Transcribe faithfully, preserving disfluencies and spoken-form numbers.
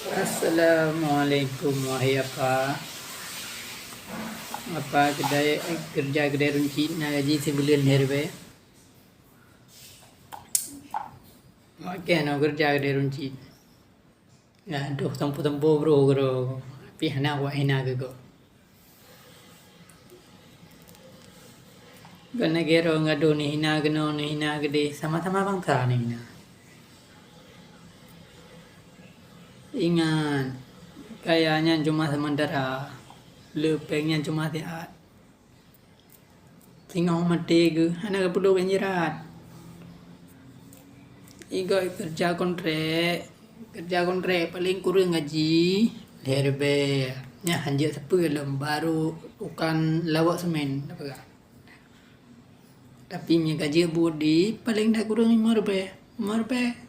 Assalamualaikum, wahai apa. Apa keudai, keureuja keudai runcit na gaji sibuleuen lhèe ribèe? Oke, na keureuja keudai runcit. Nah, aduh, tempo-tempo bro, bro. Tapi hana awak hina keu gob. Kon lagèe droe ngon adoe neuhina keunoe, neuhina keudeh, sama-sama bansa neuhina. Ingat, kaya nyan cuma sementara, leupeng nyan cuma siat. Singoh maté geuh hana geupeuduek ganjerat. Igoe keureuja kontrak, keureuja kontrak paleng kureueng gaji lhèe ribèe. Nyan hanjeuet sapeue lom, baru tukang lawok semen tapeugah. Tapi meunyo gaji buet di paleng that kureueng limong ribèe, limong ribèe.